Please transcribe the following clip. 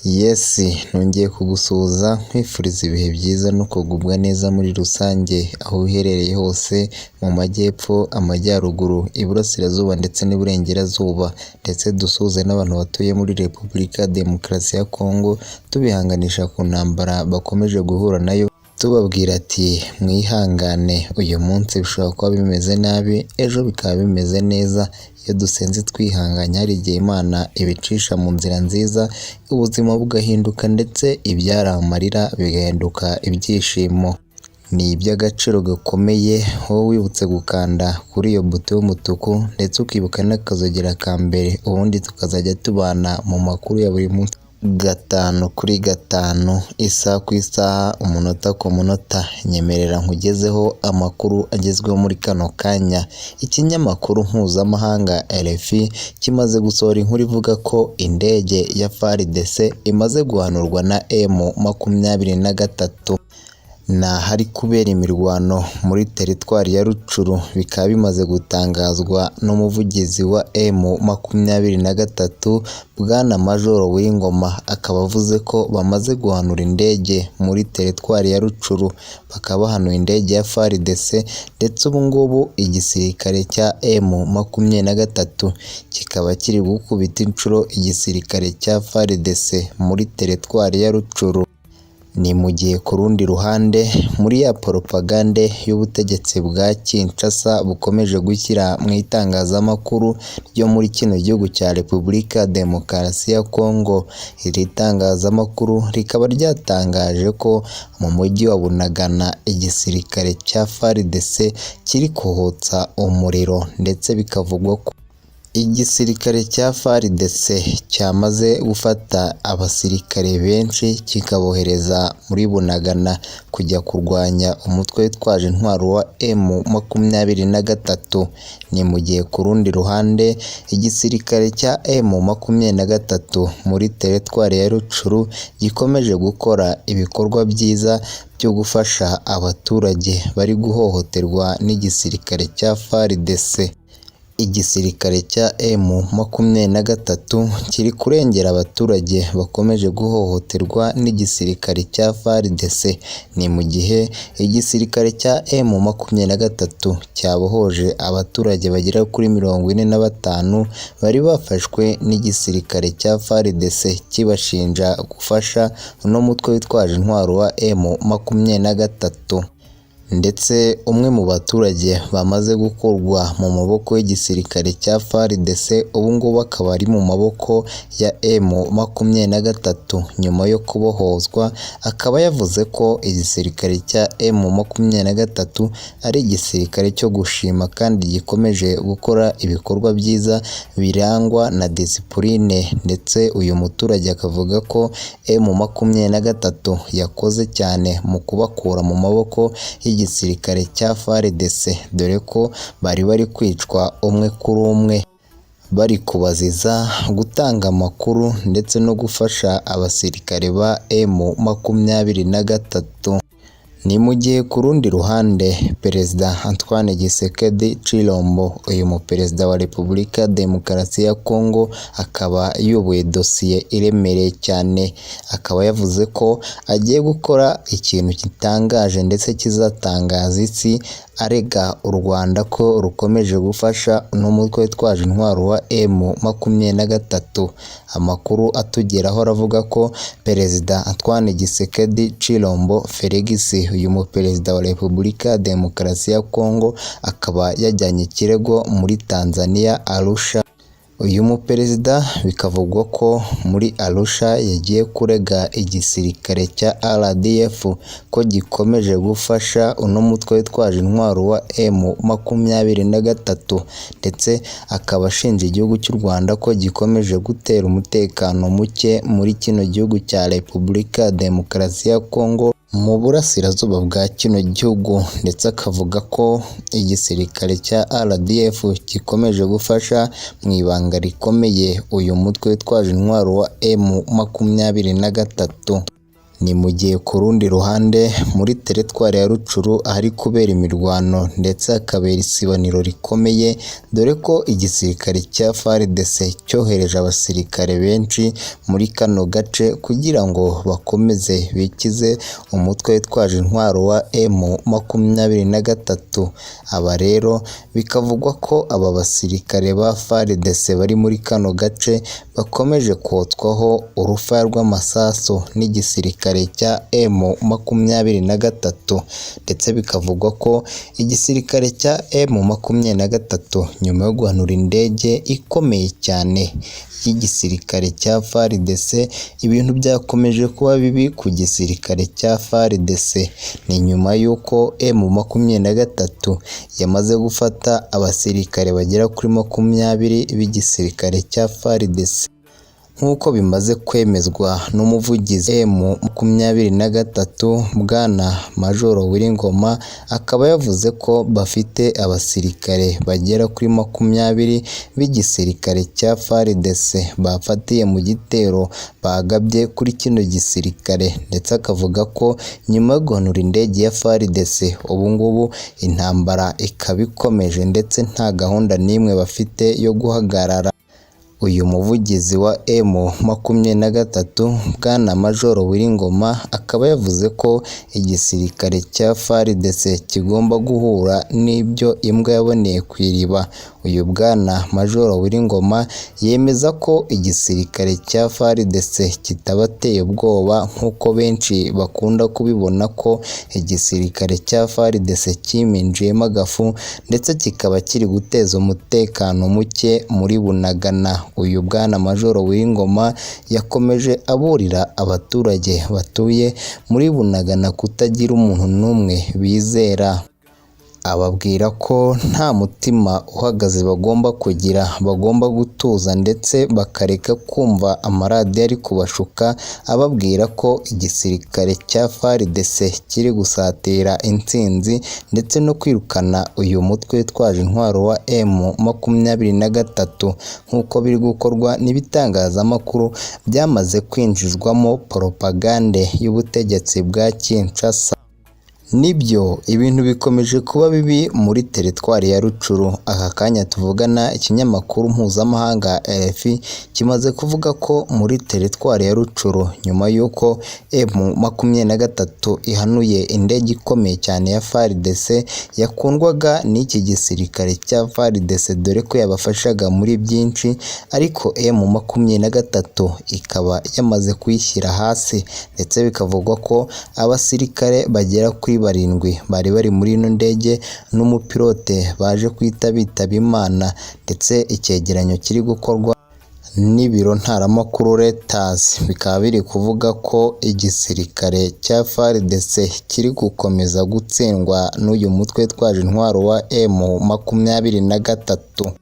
Yes, nongeye kugusuhuza nkwifuriza ibihe byiza no kugubwa neza muri rusange aho uherereye hose mu majyepfo, amajyaruguru, iburasirazuba ndetse n'iburengerazuba, ndetse dusuhuze n'abantu batuye muri Repubulika ya Demokarasi ya Kongo, tubihanganisha ku ntambara bakomeje guhura nayo, tubabwira ati mwihangane uyu munsi bishobora kuba bimeze nabi, ejo bikaba bimeze neza. Iyo dusenze twihanganye hari igihe Imana ibicisha mu nzira nziza, ubuzima bugahinduka ndetse ibyari amarira bigahinduka ibyishimo. Ni iby'agaciro gakomeye wowe wibutse gukanda kuri iyo buto y'umutuku ndetse ukibuka n'akazogera ka mbere, ubundi tukazajya tubana mu makuru ya buri munsi gatanu kuri gatanu, isaha ku isaha, umunota ku munota. Nyemerera nkugezeho amakuru agezweho muri kano kanya. Ikinyamakuru mpuzamahanga RFI kimaze gusohora inkuru ivuga ko indege ya FARDC imaze guhanurwa na M23. Ni ahari kubera imirwano muri teritwari ya Rutshuru, bikaba bimaze gutangazwa n'umuvugizi wa M23 Bwana Majoro Wingoma, akaba avuze ko bamaze guhanura indege muri teritwari ya Rutshuru, bakaba bahanuye indege ya FARDC ndetse ubu ngubu igisirikare cya M23 kikaba kiri gukubita inshuro igisirikare cya FARDC muri teritwari ya Rutshuru. Ni mu gihe ku rundi ruhande muri ya poropagande y'ubutegetsi bwa Kinshasa bukomeje gushyira mu itangazamakuru ryo muri kino gihugu cya Repubulika ya Demokarasi ya Kongo, iri tangazamakuru rikaba ryatangaje ko mu mujyi wa Bunagana igisirikare cya FARDC kiri kuhotsa umuriro, ndetse bikavugwa ko igisirikare cya FARDC cyamaze gufata abasirikare benshi kikabohereza muri Bunagana kujya kurwanya umutwe witwaje intwaro wa M23. Ni mu gihe ku rundi ruhande igisirikare cya M23 muri teritwari ya Rutshuru gikomeje gukora ibikorwa byiza byo gufasha abaturage bari guhohoterwa n'igisirikare cya FARDC. Igisirikare cya M23 kiri kurengera abaturage bakomeje guhohoterwa n'igisirikare cya FARDC. Ni mu gihe igisirikare cya M23 cyabohoje abaturage bagera kuri 45 bari bafashwe n'igisirikare cya FARDC kibashinja gufasha uno mutwe witwaje intwaro wa M23. Ndetse umwe mu baturage bamaze gukurwa mu maboko y'igisirikare cya FARDC ubu ngubu akaba ari mu maboko ya M23 nyuma yo kubohozwa, akaba yavuze ko igisirikare cya M23 ari igisirikare cyo gushima kandi gikomeje gukora ibikorwa byiza birangwa na disipurine, ndetse uyu muturage akavuga ko M23 yakoze cyane mu kubakura mu maboko y'igisirikare cya FARDC, dore ko bari bari kwicwa umwe kuri umwe, bari kubaziza gutanga amakuru ndetse no gufasha abasirikare ba M23. Ni mu gihe ku rundi ruhande Perezida Antoine Tshisekedi Tshilombo, uyu muperezida wa Repubulika ya Demokarasi ya Kongo, akaba yubuye dosiye iremereye cyane, akaba yavuze ko agiye gukora ikintu gitangaje ndetse kizatangaza isi, arega u Rwanda ko rukomeje gufasha uno mutwe witwaje intwaro wa M23. Amakuru atugeraho aravuga ko Perezida Antoine Tshisekedi Tshilombo Felix, uyu muperezida wa Repubulika ya Demokarasi ya Kongo, akaba yajyanye ikirego muri Tanzania Arusha. Uyu muperezida bikavugwa ko muri Arusha yagiye kurega igisirikare cya RDF ko gikomeje gufasha uno mutwe witwaje intwaro wa M23, ndetse akaba ashinja igihugu cy'u Rwanda ko gikomeje gutera umutekano muke muri kino gihugu cya Repubulika ya Demokarasi ya Kongo mu burasirazuba bwa kino gihugu, ndetse akavuga ko igisirikare cya RDF gikomeje gufasha mu ibanga rikomeye uyu mutwe witwaje intwaro wa M23. Ni mu gihe ku rundi ruhande muri teritwari ya Rutshuru ahari kubera imirwano ndetse hakabera isibaniro rikomeye, dore ko igisirikare cya FARDC cyohereje abasirikare benshi muri kano gace kugira ngo bakomeze bikize umutwe witwaje intwaro wa M23. Aba rero bikavugwa ko aba basirikare ba FARDC bari muri kano gace bakomeje kotswaho urufaya rw'amasasu n'igisirikare cya M23, ndetse bikavugwa ko igisirikare cya M23 nyuma yo guhanura indege ikomeye cyane y'igisirikare cya FARDC, ibintu byakomeje kuba bibi ku gisirikare cya FARDC. Ni nyuma y'uko M23 yamaze gufata abasirikare bagera kuri 20 b'igisirikare cya FARDC. Nk'uko bimaze kwemezwa n'umuvugizi M23 Bwana Majoro Willy Ngoma, akaba yavuze ko bafite abasirikare bagera kuri 20 b'igisirikare cya FARDC bafatiye mu gitero bagabye kuri kino gisirikare, ndetse akavuga ko nyuma yo guhanura indege ya FARDC ubu ngubu intambara ikaba ikomeje ndetse nta gahunda n'imwe bafite yo guhagarara. Uyu muvugizi wa M23 Bwana Majoro Willy Ngoma akaba yavuze ko igisirikare cya FARDC kigomba guhura n'ibyo imbwa yaboneye ku iriba. Uyu Bwana Majoro Willy Ngoma yemeza ko igisirikare cya FARDC kitabateye ubwoba nk'uko benshi bakunda kubibona ko igisirikare cya FARDC cyiminjiyemo agafu ndetse kikaba kiri guteza umutekano muke muri Bunagana. Uyu Bwana Majoro Willy Ngoma yakomeje aburira abaturage batuye muri Bunagana kutagira umuntu n'umwe bizera, ababwira ko nta mutima uhagaze bagomba kugira, bagomba gutuza ndetse bakareka kumva amaradiyo ari kubashuka ababwira ko igisirikare cya FARDC kiri gusatira intsinzi ndetse no kwirukana uyu mutwe witwaje intwaro wa M23 nk'uko biri gukorwa n'ibitangazamakuru byamaze kwinjizwamo poropagande y'ubutegetsi bwa Kinshasa. Nibyo, ibintu bikomeje kuba bibi muri teritwari ya Rutshuru. Aka kanya tuvugana ikinyamakuru mpuzamahanga RFI kimaze kuvuga ko muri teritwari ya Rutshuru nyuma y'uko M23 ihanuye indege ikomeye cyane ya FARDC yakundwaga n'iki gisirikare cya FARDC, dore ko yabafashaga muri byinshi, ariko M23 ikaba yamaze kuyishyira hasi, ndetse bikavugwa ko abasirikare bagera kuri 7 bari bari muri ino ndege n'umupilote baje guhita bitaba Imana, ndetse icyegeranyo kiri gukorwa n'ibiro ntaramakuru Reuters bikaba biri kuvuga ko igisirikare cya FARDC kiri gukomeza gutsindwa n'uyu mutwe witwaje intwaro wa M23.